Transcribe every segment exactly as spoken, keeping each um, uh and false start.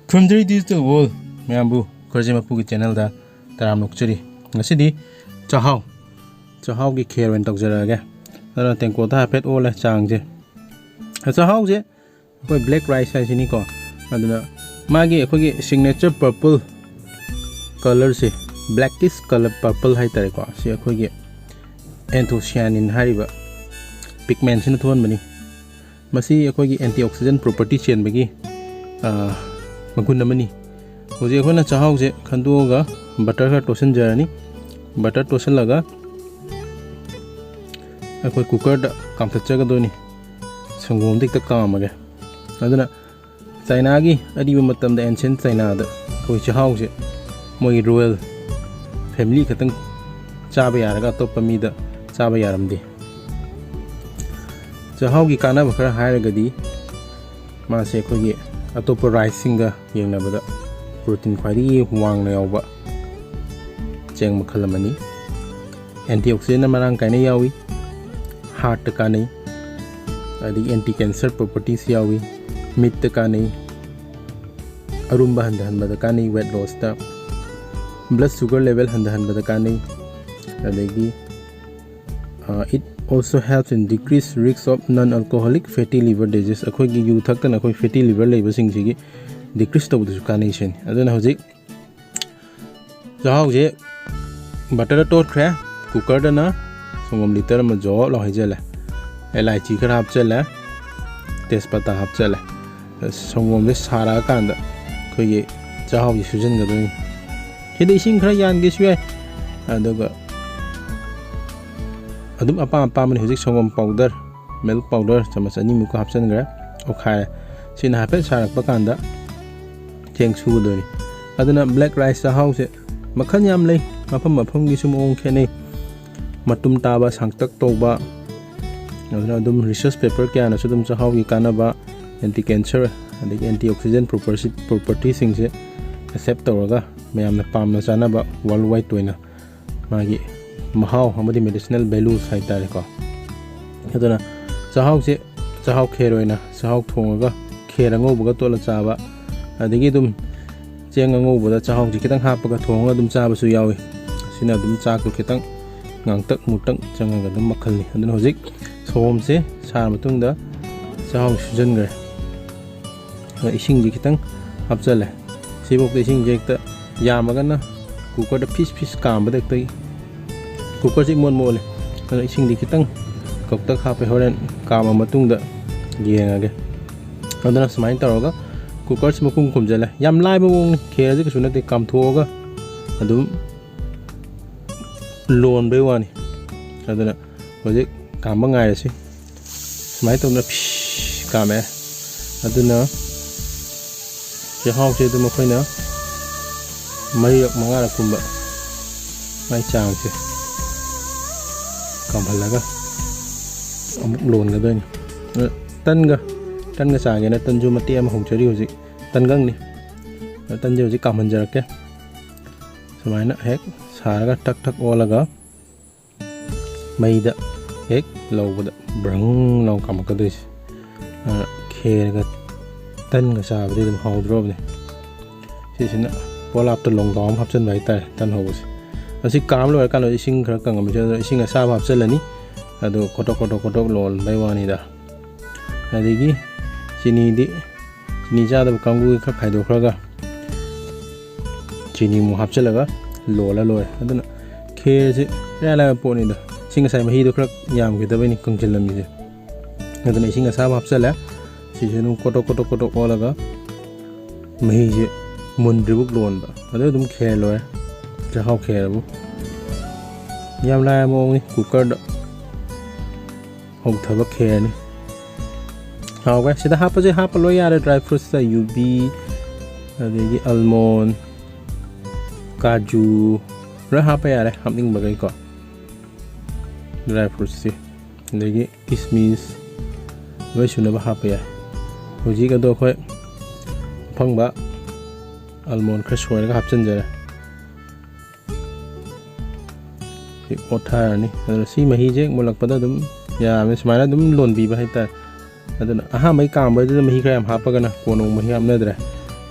ꯈꯨꯔꯨꯝꯖꯔꯤ digital world ꯃꯌꯥꯝꯕꯨ, ꯈꯣꯏꯔꯖꯤꯃ ꯄꯨꯒꯤ channelꯗ ꯇꯔꯥꯝꯅ ꯑꯣꯛꯆꯔꯤ꯫ ꯉꯁꯤꯗꯤ ꯆꯥꯛꯍꯥꯎ, ꯆꯥꯛꯍꯥꯎꯒꯤ ꯈꯦꯔ ꯑꯣꯏꯅ ꯇꯧꯖꯔꯛꯑꯒꯦ꯫ ꯑꯗꯨꯅ ꯇꯦꯡꯀꯣꯠꯇ ꯍꯥꯏꯐꯦꯠ ꯑꯣꯜꯂꯦ ꯆꯥꯡꯁꯦ꯫ ꯆꯥꯛꯍꯥꯎꯁꯦ ꯑꯩꯈꯣꯏ black rice ꯍꯥꯏꯁꯤꯅꯤꯀꯣ꯫ ꯑꯗꯨꯅ ꯃꯥꯒꯤ ꯑꯩꯈꯣꯏꯒꯤ signature purple colourꯁꯦ, blackish colour purple ꯍꯥꯏꯇꯥꯔꯦꯀꯣ, ꯁꯤ ꯑꯩꯈꯣꯏꯒꯤ anthocyanin ꯍꯥꯏꯔꯤꯕ pigmentꯁꯤꯅ ꯊꯣꯛꯍꯟꯕꯅꯤ꯫ ꯃꯁꯤ ꯑꯩꯈꯣꯏꯒꯤ antioxidant property ꯆꯦꯟꯕꯒꯤ, ꯑ, ꯃꯒꯨꯟ ꯑꯃꯅꯤ꯫ ꯍꯧꯖꯤꯛ ꯑꯩꯈꯣꯏꯅ ꯆꯥꯛꯍꯥꯎꯁꯦ ꯈꯟꯗꯣꯛꯑꯒ butter ꯈꯔ ꯇꯣꯠꯁꯤꯟꯖꯔꯅꯤ꯫ Butter ꯇꯣꯠꯁꯤꯜꯂꯒ ꯑꯩꯈꯣꯏ cookerꯗ ꯀꯥꯝꯊꯠꯆꯒꯗꯣꯏꯅꯤ꯫ ꯁꯪꯒꯣꯝꯗ ꯍꯦꯛꯇ ꯀꯥꯝꯃꯒꯦ꯫ ꯑꯗꯨꯅ ꯆꯥꯏꯅꯥꯒꯤ ꯑꯔꯤꯕ ꯃꯇꯝꯗ, ancient ꯆꯥꯏꯅꯥꯗ, ꯑꯩꯈꯣꯏ ꯆꯥꯛꯍꯥꯎꯁꯦ ꯃꯣꯏꯒꯤ royal family ꯈꯛꯇꯪ ꯆꯥꯕ ꯌꯥꯔꯒ ꯑꯇꯣꯞꯄ ꯃꯤꯗ ꯆꯥꯕ ꯌꯥꯔꯝꯗꯦ꯫ ꯆꯥꯛꯍꯥꯎꯒꯤ ꯀꯥꯟꯅꯕ ꯈꯔ ꯍꯥꯏꯔꯒꯗꯤ, ꯃꯥꯁꯦ ꯑꯩꯈꯣꯏꯒꯤ ꯑꯇꯣꯞꯄ riceꯁꯤꯡꯒ ꯌꯦꯡꯅꯕꯗ protein ꯈ꯭ꯋꯥꯏꯗꯒꯤ ꯋꯥꯡꯅ ꯌꯥꯎꯕ ꯆꯦꯡ ꯃꯈꯜ ꯑꯃꯅꯤ꯫ Antioxidantꯅ ꯃꯔꯥꯡ ꯀꯥꯏꯅ ꯌꯥꯎꯏ, heartꯇ ꯀꯥꯟꯅꯩ, ꯑꯗꯒꯤ anti cancer properties ꯌꯥꯎꯏ, ꯃꯤꯠꯇ ꯀꯥꯟꯅꯩ, ꯑꯔꯨꯝꯕ ꯍꯟꯊꯍꯟꯕꯗ ꯀꯥꯟꯅꯩ, weight lossꯇ, blood sugar level ꯍꯟꯊꯍꯟꯕꯗ ꯀꯥꯟꯅꯩ, ꯑꯗꯒꯤ, uh, it also helps in decrease risk of non alcoholic fatty liver disease꯫ ꯑꯩꯈꯣꯏꯒꯤ ꯌꯨ ꯊꯛꯇꯅ ꯑꯩꯈꯣꯏ fatty liver ꯂꯩꯕꯁꯤꯡꯁꯤꯒꯤ decrease ꯇꯧꯕꯗꯁꯨ ꯀꯥꯟꯅꯩ ꯁꯤꯅꯤ꯫ ꯑꯗꯨꯅ ꯍꯧꯖꯤꯛ ꯆꯥꯛꯍꯥꯎꯁꯦ butterꯗ ꯇꯣꯠꯈ꯭ꯔꯦ, cookerꯗꯅ ꯁꯪꯒꯣꯝ litre ꯑꯃ ꯖꯣꯞ ꯂꯥꯎ ꯍꯩꯖꯜꯂꯦ, ꯏꯂꯥꯏꯆꯤ ꯈꯔ ꯍꯥꯞꯆꯜꯂꯦ, ꯇꯦꯖꯄꯇꯥ ꯍꯥꯞꯆꯜꯂꯦ꯫ ꯁꯪꯒꯣꯝꯁꯦ ꯁꯥꯔꯛꯑꯀꯥꯟꯗ ꯑꯩꯈꯣꯏꯒꯤ ꯆꯥꯛꯍꯥꯎꯁꯦ ꯁꯨꯖꯟꯒꯗꯣꯏꯅꯤ꯫ ꯁꯤꯗ ꯏꯁꯤꯡ ꯈꯔ ꯌꯥꯟꯒꯦꯁꯨ ꯌꯥꯏ, ꯑꯗꯨꯒ ꯑꯗꯨꯝ ꯑꯄꯥꯝ ꯑꯄꯥꯝꯕꯅꯤ꯫ ꯍꯧꯖꯤꯛ ꯁꯪꯒꯣꯝ powder, milk powder ꯆꯥꯃꯁ ꯑꯅꯤꯃꯨꯛꯀ ꯍꯥꯞꯆꯤꯟꯈ꯭ꯔꯦ, ꯑꯣꯠꯈꯥꯏꯔꯦ꯫ ꯁꯤꯅ ꯍꯥꯏꯐꯦꯠ ꯁꯥꯔꯛꯄ ꯀꯥꯟꯗ ꯆꯦꯡ ꯁꯨꯒꯗꯣꯏꯅꯤ꯫ ꯑꯗꯨꯅ black rice ꯆꯥꯛꯍꯥꯎꯁꯦ ꯃꯈꯜ ꯌꯥꯝ ꯂꯩ, ꯃꯐꯝ ꯃꯐꯝꯒꯤꯁꯨ ꯃꯑꯣꯡ ꯈꯦꯠꯅꯩ꯫ ꯃꯇꯨꯝ ꯇꯥꯕ, ꯁꯥꯡꯇꯛ ꯇꯧꯕ, ꯑꯗꯨꯅ ꯑꯗꯨꯝ research paper ꯀꯌꯥꯅꯁꯨ ꯑꯗꯨꯝ ꯆꯥꯛꯍꯥꯎꯒꯤ ꯀꯥꯟꯅꯕ, anti cancer, ꯑꯗꯒꯤ antioxidant property, propertyꯁꯤꯡꯁꯦ accept ꯇꯧꯔꯒ ꯃꯌꯥꯝꯅ ꯄꯥꯝꯅ ꯆꯥꯅꯕ worldwide ꯑꯣꯏꯅ ꯃꯥꯒꯤ ꯃꯍꯥꯎ ꯑꯃꯗꯤ medicinal values ꯍꯥꯏꯇꯥꯔꯦꯀꯣ꯫ ꯑꯗꯨꯅ ꯆꯥꯛꯍꯥꯎꯁꯦ, ꯆꯥꯛꯍꯥꯎ ꯈꯦꯔ ꯑꯣꯏꯅ, ꯆꯥꯛꯍꯥꯎ ꯊꯣꯡꯉꯒ ꯈꯦꯔ ꯑꯉꯧꯕꯒ ꯇꯣꯠꯂ ꯆꯥꯕ, ꯑꯗꯒꯤ ꯑꯗꯨꯝ ꯆꯦꯡ ꯑꯉꯧꯕꯗ ꯆꯥꯛꯍꯥꯎꯁꯤ ꯈꯤꯇꯪ ꯍꯥꯞꯄꯒ ꯊꯣꯡꯉꯒ ꯑꯗꯨꯝ ꯆꯥꯕꯁꯨ ꯌꯥꯎꯏ꯫ ꯑꯁꯤꯅ ꯑꯗꯨꯝ ꯆꯥꯛꯇꯣ ꯈꯤꯇꯪ ꯉꯥꯡꯇꯛ ꯃꯨꯔꯇꯛ ꯆꯪꯉꯒ ꯑꯗꯨꯝ ꯃꯈꯜꯅꯤ꯫ ꯑꯗꯨꯅ ꯍꯧꯖꯤꯛ ꯁꯣꯝꯁꯦ ꯁꯥꯔ ꯃꯇꯨꯡꯗ ꯆꯥꯛꯍꯥꯎ ꯁꯨꯖꯟꯈ꯭ꯔꯦ꯫ ꯑꯗ ꯏꯁꯤꯡꯁꯦ ꯈꯤꯇꯪ ꯍꯥꯞꯆꯜꯂꯦ꯫ ꯁꯤꯐꯥꯎꯗ ꯏꯁꯤꯡꯁꯦ ꯍꯦꯛꯇ ꯌꯥꯝꯃꯒꯅ ꯀꯨꯀꯔꯗ ꯐꯤꯁ ꯐꯤꯁ ꯀꯥꯝꯕꯗ ꯍꯦꯛꯇ ꯀꯨꯀꯔꯁꯤ ꯏꯃꯣꯠ ꯃꯣꯠꯂꯦ꯫ ꯑꯗꯨꯅ ꯏꯁꯤꯡꯗꯤ ꯈꯤꯇꯪ ꯀꯧꯇꯛ ꯍꯥꯞꯄꯦ, ꯍꯣꯔꯦꯟ ꯀꯥꯝꯃ ꯃꯇꯨꯡꯗ ꯌꯦꯡꯉꯒꯦ꯫ ꯑꯗꯨꯅ ꯁꯨꯃꯥꯏꯅ ꯇꯧꯔꯒ ꯀꯨꯀꯔꯁꯤ ꯃꯈꯨꯝ ꯈꯨꯝꯖꯤꯜꯂꯦ꯫ ꯌꯥꯝ ꯂꯥꯏꯕ ꯃꯑꯣꯡꯅꯤ, ꯈꯦꯔꯁꯤ ꯀꯩꯁꯨ ꯅꯠꯇꯦ, ꯀꯥꯝꯊꯣꯛꯑꯒ ꯑꯗꯨꯝ ꯂꯣꯟꯕꯩ ꯋꯥꯅꯤ꯫ ꯑꯗꯨꯅ ꯍꯧꯖꯤꯛ ꯀꯥꯝꯕ ꯉꯥꯏꯔꯁꯤ꯫ ꯁꯨꯃꯥꯏꯅ ꯇꯧꯗꯅ ꯐꯤꯁ ꯀꯥꯝꯃꯦ꯫ ꯑꯗꯨꯅ ꯆꯦꯡꯍꯥꯎꯁꯦ ꯑꯗꯨꯝ ꯑꯩꯈꯣꯏꯅ ꯃꯔꯤꯔꯛ ꯃꯉꯥꯔꯛ ꯀꯨꯝꯕ ꯃꯥꯏ ꯆꯥꯡꯁꯦ ꯀꯥꯝꯍꯜꯂꯒ ꯑꯃꯨꯛ ꯂꯣꯟꯒꯗꯣꯏꯅꯤ꯫ ꯑꯗ ꯇꯟꯒ ꯇꯟꯒ ꯆꯥꯒꯦꯅ ꯇꯟꯁꯨ ꯃꯇꯦꯛ ꯑꯃ ꯍꯧꯖꯔꯤ꯫ ꯍꯧꯖꯤꯛ ꯇꯟꯒꯪꯅꯤ꯫ ꯑꯗ ꯇꯟꯁꯦ ꯍꯧꯖꯤꯛ ꯀꯥꯝꯍꯟꯖꯔꯛꯀꯦ꯫ ꯁꯨꯃꯥꯏꯅ ꯍꯦꯛ ꯁꯥꯔꯒ ꯊꯛ ꯊꯛ ꯑꯣꯜꯂꯒ ꯃꯩꯗ ꯍꯦꯛ ꯂꯧꯕꯗ ꯕ꯭ꯔꯪ ꯂꯥꯎ ꯀꯥꯝꯃꯛꯀꯗꯣꯏꯁꯦ꯫ ꯑꯗꯨꯅ ꯈꯦꯔꯒ ꯇꯟꯒ ꯆꯥꯕꯗꯤ ꯑꯗꯨꯝ ꯍꯥꯎꯗ꯭ꯔꯣꯕꯅꯦ꯫ ꯁꯤꯁꯤꯅ ꯄꯣꯂꯥꯞꯇ ꯂꯣꯡꯗꯥꯎ ꯑꯃ ꯍꯥꯞꯆꯤꯟꯕ ꯍꯥꯏꯇꯥꯔꯦ, ꯇꯟ ꯍꯧꯕꯁꯦ꯫ ꯑꯁꯤ ꯀꯥꯝ ꯂꯣꯏꯔꯀꯥꯟꯗ ꯏꯁꯤꯡ ꯈꯔ ꯀꯪꯉꯝꯃꯤꯁꯦ, ꯑꯗꯨꯗ ꯏꯁꯤꯡ ꯑꯁꯥꯕ ꯍꯥꯞꯆꯤꯜꯂꯅꯤ꯫ ꯑꯗꯨ ꯈꯣꯇꯣꯛ ꯈꯣꯇꯣꯛ ꯈꯣꯇꯣꯛ ꯂꯣꯟꯕꯩ ꯋꯥꯅꯤꯗ꯫ ꯑꯗꯒꯤ ꯆꯤꯅꯤꯗꯤ, ꯆꯤꯅꯤ ꯆꯥꯗꯕ ꯀꯥꯡꯕꯨꯒꯤ ꯈꯔ ꯈꯥꯏꯗꯣꯛꯈ꯭ꯔꯒ ꯆꯤꯅꯤ ꯑꯃꯨꯛ ꯍꯥꯞꯆꯤꯜꯂꯒ ꯂꯣꯜꯂ ꯂꯣꯏꯔꯦ꯫ ꯑꯗꯨꯅ ꯈꯦꯔꯁꯤ ꯏꯔꯥꯏ ꯂꯥꯏꯕ ꯄꯣꯠꯅꯤꯗ꯫ ꯁꯤ ꯉꯁꯥꯏ ꯃꯍꯤꯗꯣ ꯈꯔ ꯌꯥꯝꯈꯤꯗꯕꯩꯅꯤ ꯀꯪꯁꯤꯜꯂꯝꯃꯤꯁꯦ꯫ ꯑꯗꯨꯅ ꯏꯁꯤꯡ ꯑꯁꯥꯕ ꯍꯥꯞꯆꯤꯜꯂꯦ꯫ ꯁꯤꯁꯨ ꯑꯗꯨꯝ ꯀꯣꯇꯣꯛ ꯀꯣꯇꯣꯛ ꯀꯣꯇꯣꯛ ꯑꯣꯜꯂꯒ ꯃꯍꯤꯁꯦ ꯃꯨꯟꯗ꯭ꯔꯤꯕꯨꯛ ꯂꯣꯟꯕ꯫ ꯑꯗꯨ ꯑꯗꯨꯝ ꯈꯦꯔ ꯂꯣꯏꯔꯦ, ꯆꯥꯛꯍꯥꯎ ꯈꯦꯔꯕꯨ꯫ ꯌꯥꯝ ꯂꯥꯏꯕ ꯃꯑꯣꯡꯅꯤ, ꯀꯨꯀꯔꯗ ꯍꯧꯊꯕ ꯈꯦꯔꯅꯤ꯫ ꯍꯥꯎꯈ꯭ꯔꯦ꯫ ꯁꯤꯗ ꯍꯥꯞꯄꯁꯦ ꯍꯥꯞꯄ ꯂꯣꯏ ꯌꯥꯔꯦ, ꯗ꯭ꯔꯥꯏ ꯐ꯭ꯔꯨꯠꯁꯇ ꯌꯨꯕꯤ, ꯑꯗꯒꯤ ꯑꯜꯃꯣꯟ, ꯀꯥꯖꯨ, ꯂꯣꯏ ꯍꯥꯞꯄ ꯌꯥꯔꯦ ꯍꯥꯞꯅꯤꯡꯕꯈꯩꯀꯣ꯫ ꯗ꯭ꯔꯥꯏ ꯐ꯭ꯔꯨꯠꯁꯁꯤ, ꯑꯗꯒꯤ ꯀꯤꯁꯃꯤꯁ, ꯂꯣꯏ ꯁꯨꯅꯕ ꯍꯥꯞꯄ ꯌꯥꯏ꯫ ꯍꯧꯖꯤꯛ ꯑꯗꯣ ꯑꯩꯈꯣꯏ ꯑꯐꯪꯕ ꯑꯜꯃꯣꯟ ꯈꯔ ꯁꯣꯏꯔꯒ ꯍꯥꯞꯆꯤꯟꯖꯔꯦ꯫ ꯁꯤ ꯑꯣꯠꯊꯔꯅꯤ꯫ ꯑꯗꯨꯅ ꯁꯤ ꯃꯍꯤꯁꯦ ꯍꯦꯛ ꯃꯨꯜꯂꯛꯄꯗ ꯑꯗꯨꯝ ꯌꯥꯔꯕꯅꯤ, ꯁꯨꯃꯥꯏꯅ ꯑꯗꯨꯝ ꯂꯣꯟꯕꯤꯕ ꯍꯥꯏꯇꯥꯔꯦ꯫ ꯑꯗꯨꯅ ꯑꯍꯥꯟꯕꯒꯤ ꯀꯥꯝꯕꯗꯨꯗ ꯃꯍꯤ ꯈꯔ ꯌꯥꯝ ꯍꯥꯞꯄꯒꯅ ꯀꯣꯟꯅ ꯑꯃꯨꯛ ꯃꯍꯤ ꯍꯥꯞꯅꯗ꯭ꯔꯦ꯫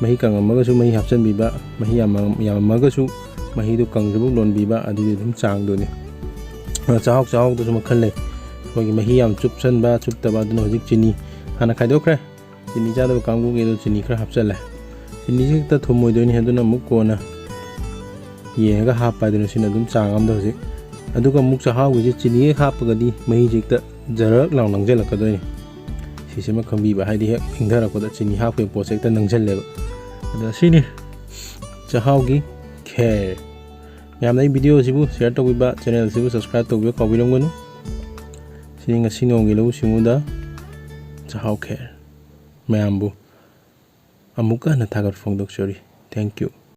ꯃꯍꯤ ꯀꯪꯉꯝꯃꯒꯁꯨ ꯃꯍꯤ ꯍꯥꯞꯆꯤꯟꯕꯤꯕ, ꯃꯍꯤ ꯌꯥꯝꯃ-, ꯌꯥꯝꯃꯝꯃꯒꯁꯨ ꯃꯍꯤꯗꯨ ꯀꯪꯗ꯭ꯔꯤꯐꯥꯎ ꯂꯣꯟꯕꯤꯕ, ꯑꯗꯨꯗꯤ ꯑꯗꯨꯝ ꯆꯥꯡꯗꯨꯅꯤ꯫ ꯑꯗꯨꯒ ꯆꯥꯛꯍꯥꯎ, ꯆꯥꯛꯍꯥꯎꯗꯁꯨ ꯃꯈꯜ ꯂꯩ꯫ ꯑꯩꯈꯣꯏꯒꯤ ꯃꯍꯤ ꯌꯥꯝ ꯆꯨꯞꯁꯟꯕ, ꯆꯨꯞꯇꯕ, ꯑꯗꯨꯅ ꯍꯧꯖꯤꯛ ꯆꯤꯅꯤ ꯍꯥꯟꯅ ꯈꯥꯏꯗꯣꯛꯈ꯭ꯔꯦ꯫ ꯆꯤꯅꯤ ꯆꯥꯗꯕ ꯀꯥꯡꯕꯨꯒꯤ ꯑꯗꯨ ꯆꯤꯅꯤ ꯈꯔ ꯍꯥꯞꯆꯜꯂꯦ꯫ ꯆꯤꯅꯤꯁꯤ ꯍꯦꯛꯇ ꯊꯨꯝꯃꯣꯏꯗꯣꯏꯅꯤ, ꯑꯗꯨꯅ ꯑꯃꯨꯛ ꯀꯣꯟꯅ ꯌꯦꯡꯉꯒ ꯍꯥꯞꯄ ꯍꯥꯏꯗꯨꯅ ꯁꯤꯅ ꯑꯗꯨꯝ ꯆꯥꯡ ꯑꯃꯗ ꯍꯧꯖꯤꯛ꯫ ꯑꯗꯨꯒ ꯑꯃꯨꯛ ꯆꯥꯛꯍꯥꯎꯒꯤꯁꯦ ꯆꯤꯅꯤ ꯍꯦꯛ ꯍꯥꯞꯄꯒꯗꯤ ꯃꯍꯤꯁꯦ ꯍꯦꯛꯇ ꯖꯔꯛ ꯂꯥꯎ ꯅꯪꯁꯤꯜꯂꯛꯀꯗꯣꯏꯅꯤ꯫ ꯁꯤꯁꯤꯃ ꯈꯪꯕꯤꯕ, ꯍꯥꯏꯗꯤ ꯍꯦꯛ ꯏꯪꯊꯔꯛꯄꯗ ꯆꯤꯅꯤ ꯍꯥꯞꯈꯤꯕ ꯄꯣꯠꯁꯦ ꯍꯦꯛꯇ ꯅꯪꯁꯤꯜꯂꯦꯕ꯫ ꯑꯗ ꯁꯤꯅꯤ ꯆꯥꯛꯍꯥꯎꯒꯤ ꯈꯦꯔ꯫ ꯃꯌꯥꯝꯅ ꯑꯩ video ꯑꯁꯤꯕꯨ share ꯇꯧꯕꯤꯕ, channel ꯑꯁꯤꯕꯨ subscribe ꯇꯧꯕꯤꯕ ꯀꯥꯎꯕꯤꯔꯝꯒꯅꯨ꯫ ꯁꯤꯅꯤ ꯉꯁꯤ ꯅꯣꯡꯃꯒꯤ ꯂꯧꯎ ꯁꯤꯡꯎꯗ ꯆꯥꯛꯍꯥꯎ ꯈꯦꯔ꯫ ꯃꯌꯥꯝꯕꯨ ꯑꯃꯨꯛꯀ ꯍꯟꯅ ꯊꯥꯒꯠꯄ ꯐꯣꯡꯗꯣꯛꯆꯔꯤ꯫ Thank you꯫